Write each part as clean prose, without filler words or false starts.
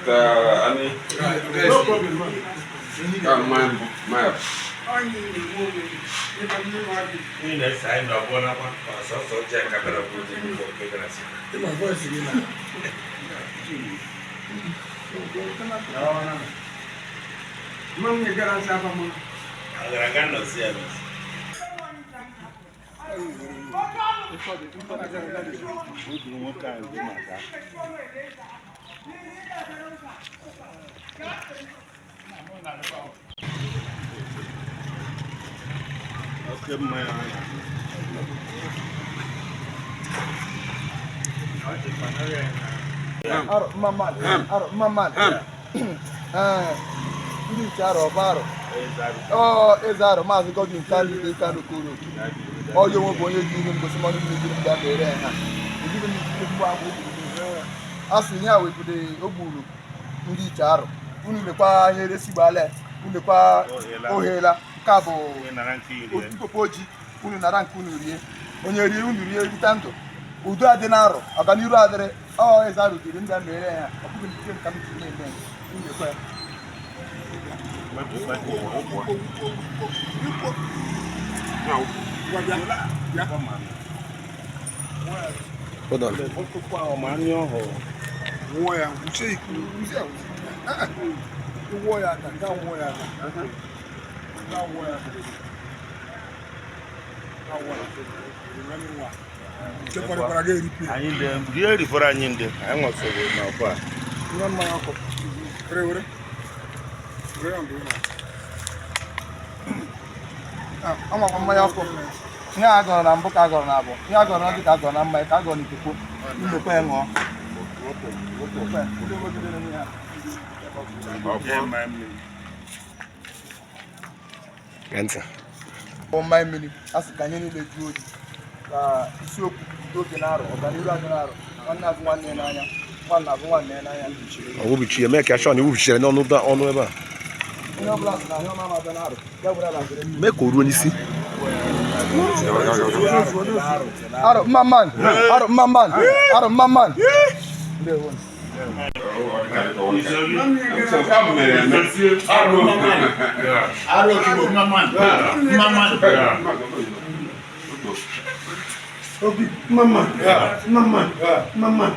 Ka anyị ka mmanya mbụ mmanya. Onye na-ese anyị na ọbụla nakwa ọsọsọ ji aka bịara bụrụ dị n'ụgbọ nke gara sị. Agara aga nọzi ya nọzi. Oke mmanya a na-aṅụ. Arọ mma arọ mma. Ee, ndị iche arọ ọba arọ ọ eze arọ Maazị Godwin Kanu dị Kanu koro ọya onwe bụ onye ji ihe ngosi mmanụ mmiri jiri ndị aka ere ha ejiri m ezigbo agwa ogburu a sị ihe a wepụrụ o gburu ndị iche arọ unu lekwa ihe eresi gbala unu lekwa oghela nke a bụ Onye nara nke iri ya. otu oji unu nara nke unu rie onye rie unu rie rite ndụ udo adị n'arọ ọganiru adịrị ọ eze arụ jiri ndị a mere ya ọ bụghị nke m ka m ji na-eme unu lekwa ya. Hold on. Wụọ ya wuchie ikuku wuzie wuzie wụọ ya aka ga wụọ ya aka ga wụọ ya aka ga wụọ ya aka nke fọdụkwara ga eripụ ya. Anyị ndị rie rifọrọ anyị ndị anyị nwesịrị n'ọkwa a. Nwa mmanya ọkụ were were were ya ndụ ụlọ. Amakwa mmanya ọkụ ihe a gọrọ na mbụ ka a gọrọ na abụọ ihe a gọrọ na ọjị ka a gọrọ na mmanya ka a gọrọ n'ikuku nnukwu ya ṅụọ. Nnukwu ya, ndị wegidere onwe ha. Jee mmanya mmiri. Gee ntị. Bụ mmanya mmiri a sị ka ihe niile juo oyi ka isiokwu udo dị n'arọ ọganiru adị n'arọ nwanne azụ nwanne ya n'anya nwanne azụ nwanne ya n'anya. Ọ wụbichi ya mee ka ashọn iwubichiri n'ọnụ ọnụ ebe a. Onye ọbụla sị na ahịa ọma ma abịa n'arọ ya were ala zere mmiri. Mee ka o ruo n'isi. Arọ mma mma arọ mma mma arọ mma mma. Ndewo. Nke a mere eme. Arụ mma Obi mama mama mama.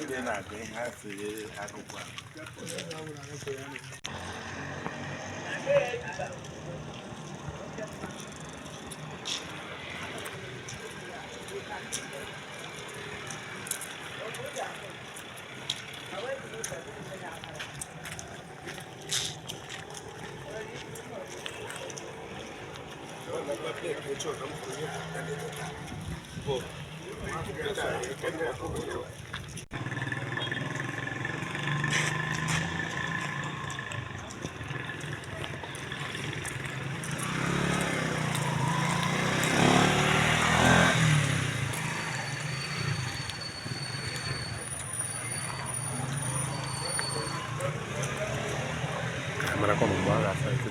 Ndị na-agụ ihe a sị agụkwa. Mara kwa mgbe a ga-asa ike.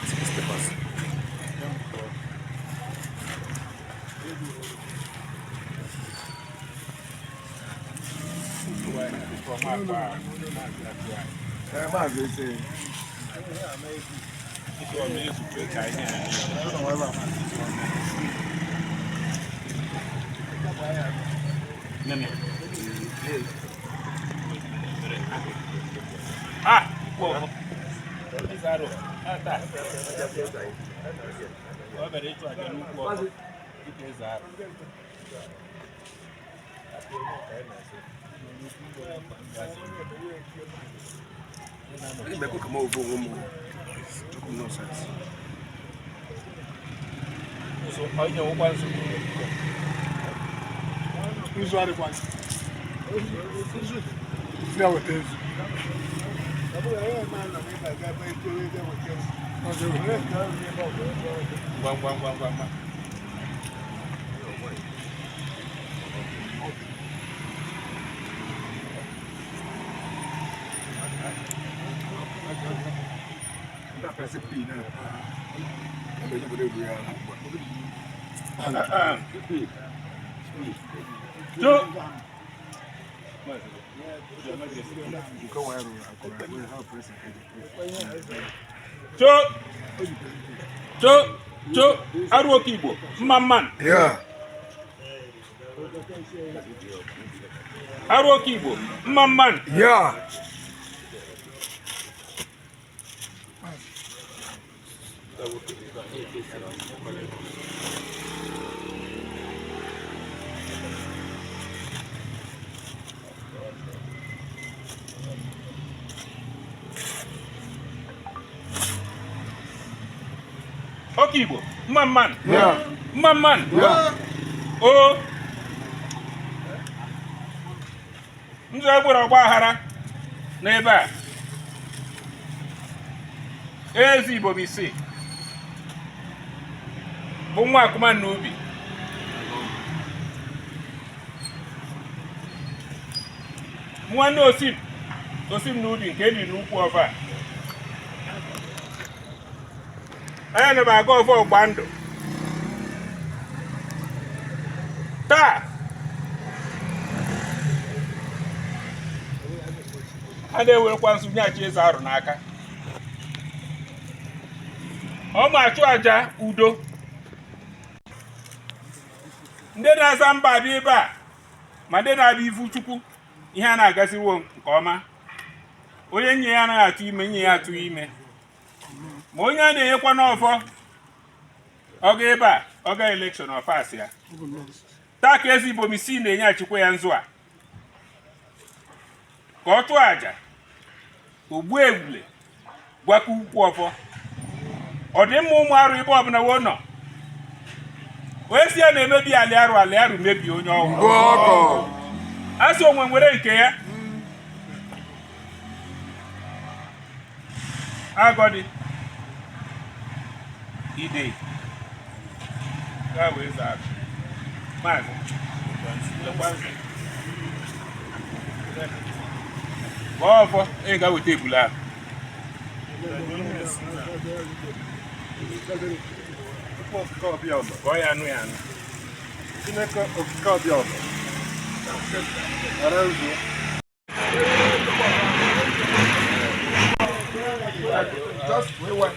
Slippers. Maazị ese. Ah, ukwu ọfọ. Eze arụ, taa. Ọ bịara ịchụ aja n'ukwu ọfọ dịka eze arụ. Nso, onye nwekwa nsogbu. Nzu adịkwa. Nzu ya weta nzu. Ngwa ngwa ngwa ngwa ngwa. Two. Cho cho cho arụ oke Igbo mma mma. Yeah. Arụ oke Igbo mma mma. Yeah. Oke Igbo mma mma. Yeah. Mma mma. Yeah. O nzu egbere ọgba aghara n'ebe a. Eze Igbo bụ isii bụ nwa akụma na ubi. Nwanne osim osim na ubi nke ebiri n'ukwu ọfa. Anya na m aga ọfọ ọgba ndụ taa. A na-ewerekwa nsu nyeghachi eze arụ n'aka. Ọ ma achụ aja udo. Ndị na-aza mba abịa ebe a, ma ndị na-abịa ifu Chukwu, ihe a na-agaziwo nke ọma. Onye nye ya anaghị atụ ime, nye ya atụghị ime. Ma onye a na-enyekwa n'ọfọ, ọ ga ebe a, ọ ga elekshọn ọfas ya. Taa ka eze Ibom isii na-enyeghachikwa ya nzu a ka ọ chụọ aja ogbu ebule gwakọ ukwu ọfọ. Ọ dị mma ụmụ arụ ebe ọbụla wo nọ. Onye si ya na-emebi alị arụ, alị arụ mebie onye ọhụrụ. A sị onwe nwere nke ya. Agọdị ide gaa wee zaa maazị lekwa nzu. Gbaa ọfọ ị ga weta ebule ahụ. Kọọ ya anụ ya anụ. Chineke okike ọbịa. Ara nzu. Just wait one.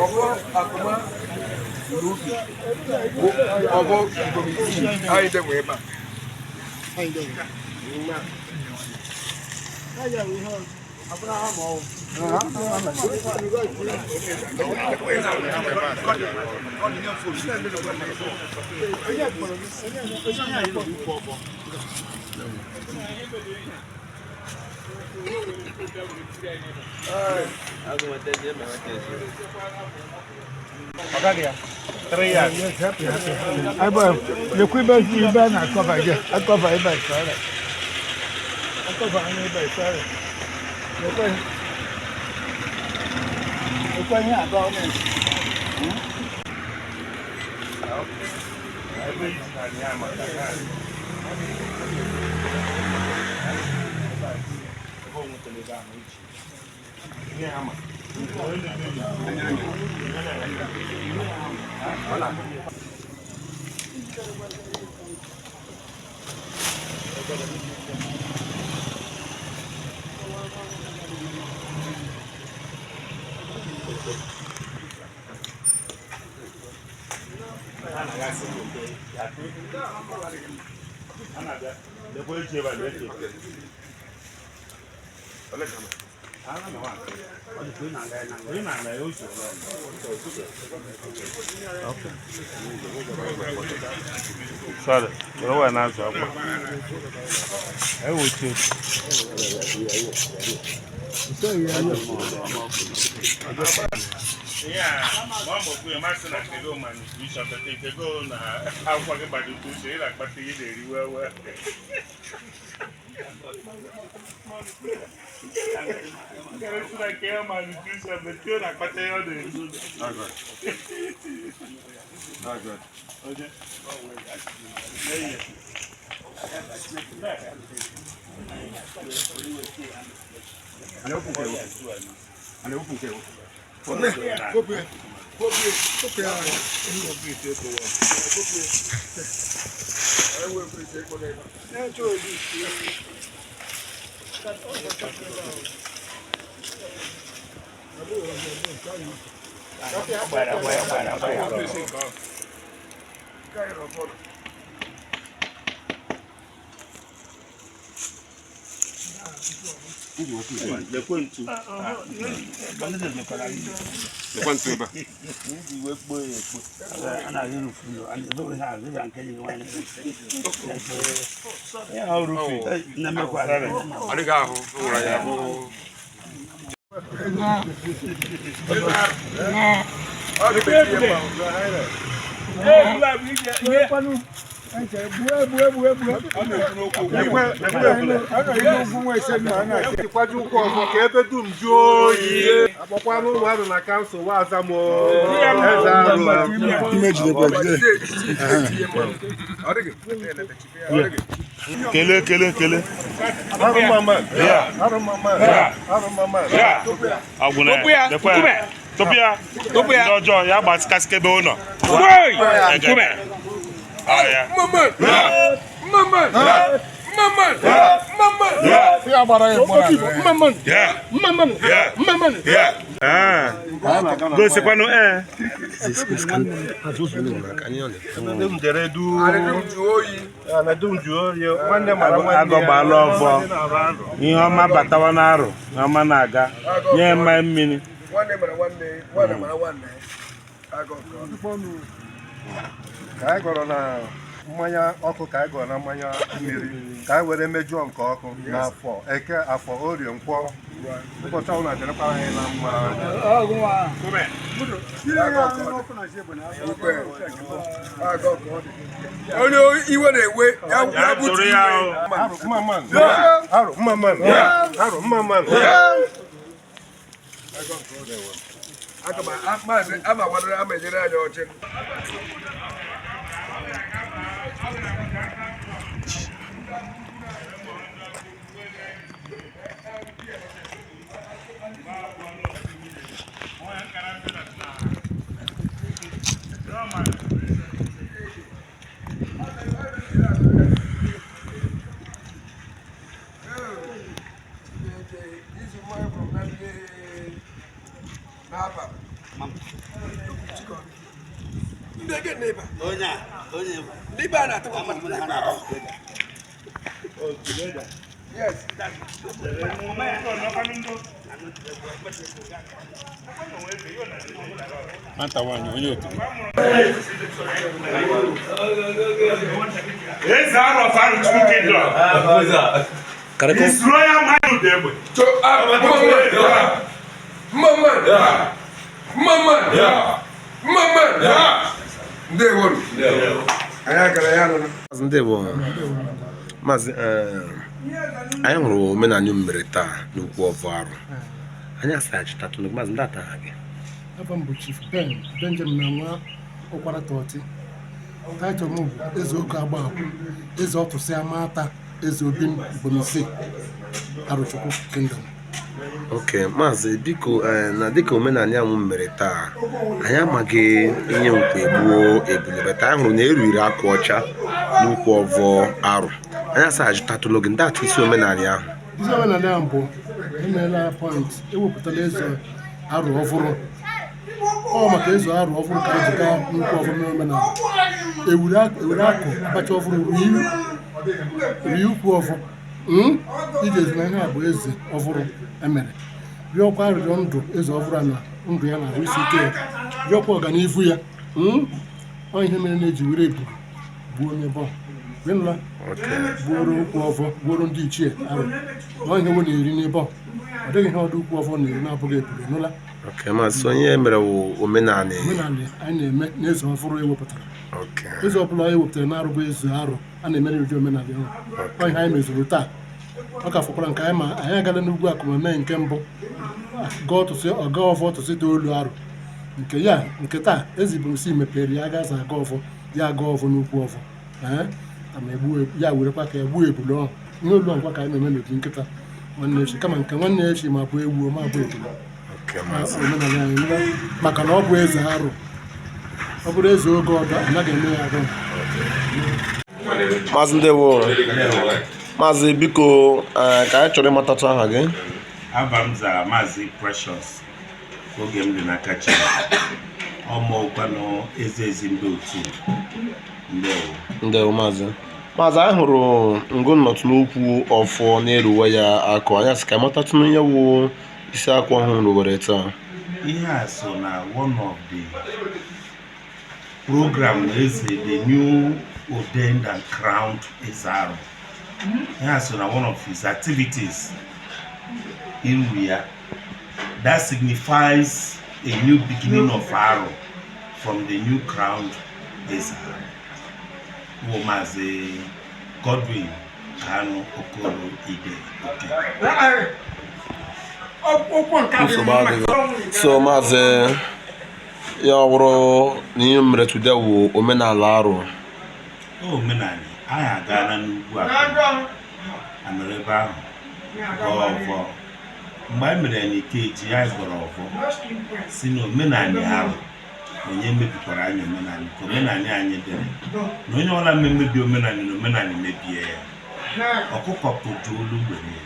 Ọbọ akụma n'ubi bụ ọbọ Ibom isii anyị dewe ebe a. Lekwa ibe na-akọva gị, akọva ebe a ịsọrọ. Akọva anya ebe a ịsọrọ. Lekwa lekwa ihe a gọọmenti. Sorry, were wa na-azụ akwa. Ewoche. Yeah, ma ọ bụ ya masị na kego ma nutrition, but kego na akwụkwọ gị gbado uche ị na-akpata ihe na-eri wee wee. Nkere sị na nke ya ma nutrition, but ọ na-akpata ihe ọ na-eri. Onye? N'ehihie. Lekwa ntu ebe a. Ọ dịghị ahụ, ọ nwụrụ ya ahụ. Kwaju ụkwụ ọzọ ka ebe dum jụọ oyi akpọkwana ụmụ arụ na kansụl wa azamo eze arụ. Ime jidekwa jide. Kele kele kele. Arụ mama arụ mama arụ mama. Agwụna ya. Lekwa ya. Tụpụ ya. Ndị ọjọọ ya gbasịkasị ebe ụlọ. Nkume. Ọ ya. Ya gbara ya mgbara. Yeah. Yeah. Yeah. Ah. Gosikwanụ ee. Agọgbala ọfọ. Ihe ọma batawa n'arụ, ihe ọma na-aga. Nye mma mmiri. Nwanne mara nwanne, nwanne mara nwanne. Agụ Ka anyị gọrọ na mmanya ọkụ, ka anyị gọrọ na mmanya mmiri, ka anyị were mejuo nke ọkụ n'afọ eke, afọ orie, nkwọ, ụbọchị ọbụla dịrịkwara anyị na mma. Onye iwe na-ewe ya Ya butu tụrụ ya iwe. o. Arụ mma mma arụ mma mma arụ mma mma. Aga m maazị ama agwadoro ama enyere anyị ọchị. Nwata nwaanyị onye otu. Eze Arọ Faruchukwu Kingdom. His Royal Majesty Egbe. Mama! Mama! Mama! Ndewo. Anyị agara ya nụrụ. Maazị ndewo. Maazị, anyị hụrụ omenala unu mere taa n'ukwu ọvụ arụ. Anyị asaghachitatụ maazị ndị ata ha gị. Afọ m bụ Chief Ben Benjamin na nwa ụkwara tọtị. Title m bụ Eze Oke Agbakwụ, Eze Ọtụsị Amata, Eze Obi Mbomise, Arụchukwu Kingdom. Ok, maazị, biko, na dịka omenala ahụ mere taa, anyị amaghị ihe nkwa egbuo ebule bata anyị hụrụ na eriri akwa ọcha n'ukwu ọvọ arụ. Anyị asaghachitatụlụ gị ndị atụ isi omenala ahụ. Isi omenala ahụ bụ emeela point ewepụtala eze arụ ọhụrụ Ọ maka eze arụ ọfụrụ ka anyị ji gaa n'ukwu ọfọ mee omenala. Ewere akụ abacha ọfụrụ rie ukwu ọfọ. Iji ezi na ihe a bụ eze ọfụrụ emere, rịọkwa arịrịọ ndụ eze ọfụrụ a na ndụ ya na ahụ isi ike ya, rịọkwa ọganihu ya. Ọ ihe mere na-eji were eburu gbuo n'ebe ọ ịnụla, gbuoro ukwu ọfọ, gbuoro ndị ichie arụ na ọ ihe wo na-eri n'ebe ọ. Ọ dịghị ihe ọdụ ukwu ọfọ na-eri na-abụghị eburu, ịnụla? Okay, maazị, onye mere wụ omenala. Omenala anyị na-eme n'eze ọfụrụ ewepụtara. Eze ọbụla ewepụtara na-arụbụ eze arụ, a na-emere ụdị omenala ahụ. Ọ ihe anyị mezuru taa. Ọ ka fọkwara nke anyị, ma anyị agala n'ugwu akụma mee nke mbụ, gaa ọtụsị ọga ọfọ ọtụsị dị olu arụ nke ya. Nke taa, eze Ibomsi mepere ya gaza aga ọfọ ya, aga ọfọ n'ukwu ọfọ. Ee, ama egbu ya, werekwa ka ya gbuo ebulu ọhụ. Ihe olu a nkwa ka anyị na-eme n'obi nkịta nwanne echi, kama nke nwanne echi ma bụ ewu ma bụ ebulu. Okay, maazị. Omenala anyị nụla, maka na ọ bụ eze arụ. Ọ bụrụ eze oge ọdọ, anaghị eme ya arụ. Maazị, ndewo. Maazị, biko, ka anyị chọrọ ịmatatụ aha gị. Aba m zara Maazị Precious oge m dị n'aka Chineke ọmụkwanụ eze ezi ndị otu. Ndewo. Ndewo, maazị. Maazị, anyị hụrụ ngụ nnọtụ n'ukwu ọfọ na-eruwe ya akụ. Anyị asị ka matatụ ihe wụ isi akwa ọhụrụ ruwere taa. Ihe a so na one of the program eze, the new ordained and crowned Eze Aro. Ihe a so na one of his activities iru ya that signifies a new beginning of Aro from the new crowned Eze Aro wụ Maazị Godwin Kanu Okoro Ide Oke. Nsogbu adịghị. So maazị, ya ọ bụrụ na ihe mere today wụ omenala arụ? Omenala anyị agaala n'ugwu akụ anọrọ ebe ahụ gọọ ọfọ. Mgbe anyị mere ya n'Ikeji, anyị gọrọ ọfọ si na omenala arụ, onye mebikwara anyị omenala, ka omenala anyị dịrị, na onye ọbụla memebi omenala na omenala mebie ya. Ọkụkọ tụjụ olu gbere ya.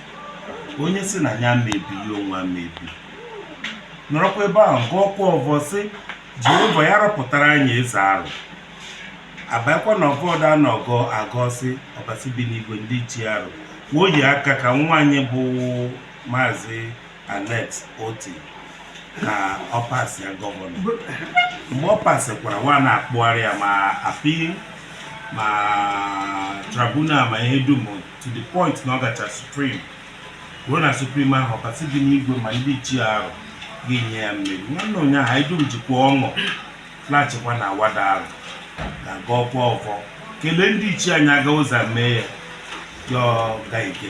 Onye si na ya mebi ya onwe mebi, nọrọkwa ebe ahụ gụọkwa ọvọ si Jehova ya rọpụtara anyị eze arụ. Abakwa na ọvọdụ a nọgọ agọsị ọbasi bi n'igwe, ndị ji arụ oyi aka ka nwa anyị bụ Maazị Alex Oti ka ọ pasị ya governor. Mgbe ọ pasịkwara, nwa na-akpụgharị ya ma appeal ma tribunal ma ihe dum, to the point na ọ gacha supreme, ruo na supreme ahụ, ọbasi bi n'igwe ma ndị chi arụ ga-enye ya mmeri. Nwanne ụnyaahụ, anyị dum jikwa ọṅụ laghachikwa na awada arụ ga-aga ọkwa ọfọ, kelee ndị ichie anyị aga ụzọ mee ya yọọ ga ike,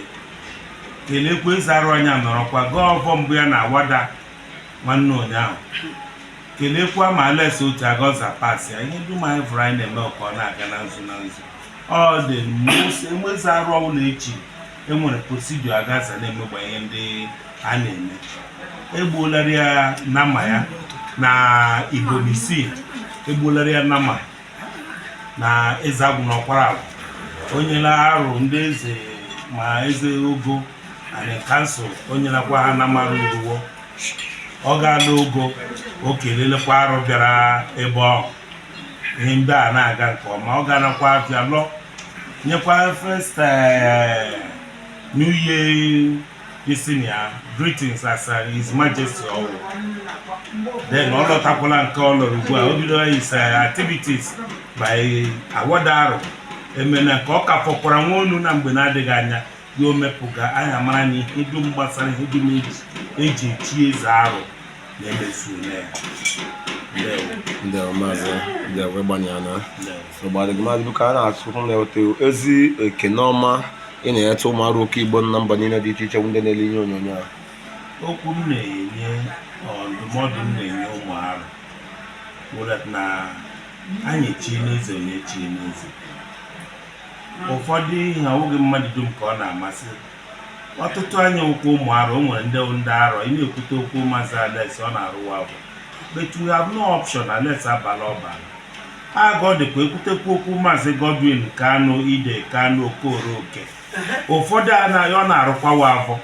kelekwa eze arụ anyị nọrọkwa gaa ọfọ mbụ ya na awada nwanne ụnyaahụ, kelekwa ma Alex otu agọza pas ya. Ihe dum anyị fụrụ anyị na-eme ka ọ na-aga na nzu na nzu. Ọ dị enwezi arụ ọbụla echi enwere procedure agaza na-emegba ihe ndị a na-eme. Egbuolarị ya nama ya na Ibomisi, egbuolarị ya nama na eze agwụ na ọkwara agwụ, onye na-arụ ndị eze ma eze ogo and council, onye nakwa ha na mara uruwo. Ọ gaala ogo, o kelelekwa arụ bịara ebe ọ. Ihe ndị a na-aga nke ọma. Ọ ganakwa abịa lọ nyekwa first new year isi ya greetings as his majesty ọwụ. Then ọ lọtakwala nke ọ lọrọ ugbu a, o bido his activities by awada arụ emena ka ọ ka fọkwara nwa onu na mgbe na-adịghị anya ya o mepụga anyị amara na ihe dum gbasara ihe dum eji echi eze arụ na-emezu ya. Ndewo. Ndewo, maazị. Ndewo, ịgbanyana. Ndewo. Nsogbu adịghị, maazị. Biko, a na-atụ na-eweta ezi ekene ọma ị na-enyeta ụmụ arụ oke Igbo na mba niile dị iche iche ndị na-ele ihe onyonyo a. Okwu m na-enye ọ, ndụmọdụ m na-enye ụmụ arụ wụ that na anyị echie n'eze, onye echie n'eze. Ụfọdụ ihe ọwụghị mmadụ dum ka ọ na-amasị. Ọtụtụ anyị ụkwụ ụmụ arụ, o nwere ndị ndị arọ ị na-ekwute okwu Maazị Alex, ọ na-arụwa abụ, but we have no option. Alex abala ọbala aga ọ dịkwa ekwutekwu okwu Maazị Godwin Kanu Ide Kanu Okoro Oke. Ụfọdụ anaghị, ọ na-arụkwawa afọ.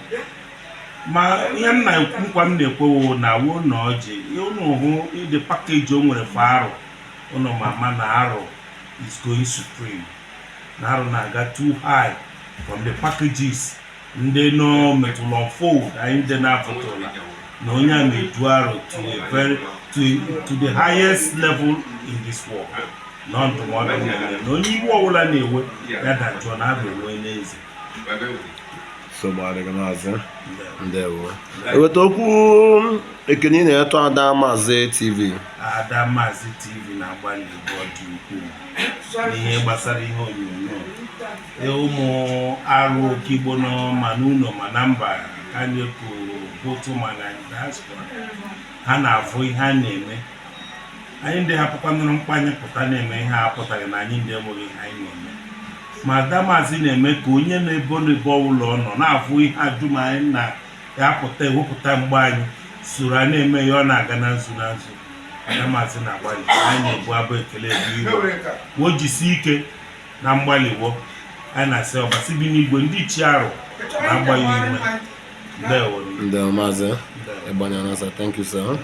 Ma ihe m na-ekwu, nkwa m na-ekwewo na wuo na ọjị unu hụ ịdị package o nwere for Arụ unu, ma ama na Arụ is going supreme, na Arụ na-aga too high from the packages ndị nọ metụrụ unfold anyị ndị na-apụtụla na onye a na-edu Arụ to a very to the highest level in this world. Na ndụmọdụ m na-enye na onye iwe ọbụla na-ewe ya dajụọ na Arụ enwe n'eze. Nsogbu adịghị, maazị, ndewo. Eweta okwu ekene ị na-eto Ada Maazị TV. Ada Maazị TV na-agbalị ebe ọ dị ukwuu n'ihe gbasara ihe onyonyo. Ee, ụmụ Arụ Okigbo nọ ma n'ụlọ ma na mba ka na-ekwu botu ma na diaspora, ha na-afụ ihe a na-eme. Anyị ndị hapụkwanụrụ mkpa anyị pụta na-eme ihe a apụtaghị na anyị ndị enweghị ihe anyị na-eme, ma Ada Maazị na-eme ka onye na-ebo n'ebe ọbụla ọ nọ na-afụ ihe a dum anyị na-apụta ewepụta mgbe anyị soro a na-eme ya, ọ na-aga na nzu na nzu. Ada Maazị na-agbalị. Anyị na-ebu abụ ekele ebu iwe wo jisi ike na mgbalịwo. Anyị na-asị ọbasi bi n'igwe, ndị ichie Arụ na-agba ya ume. Ndewo. Ndewo, maazị. Ịgbanya na, thank you, sir.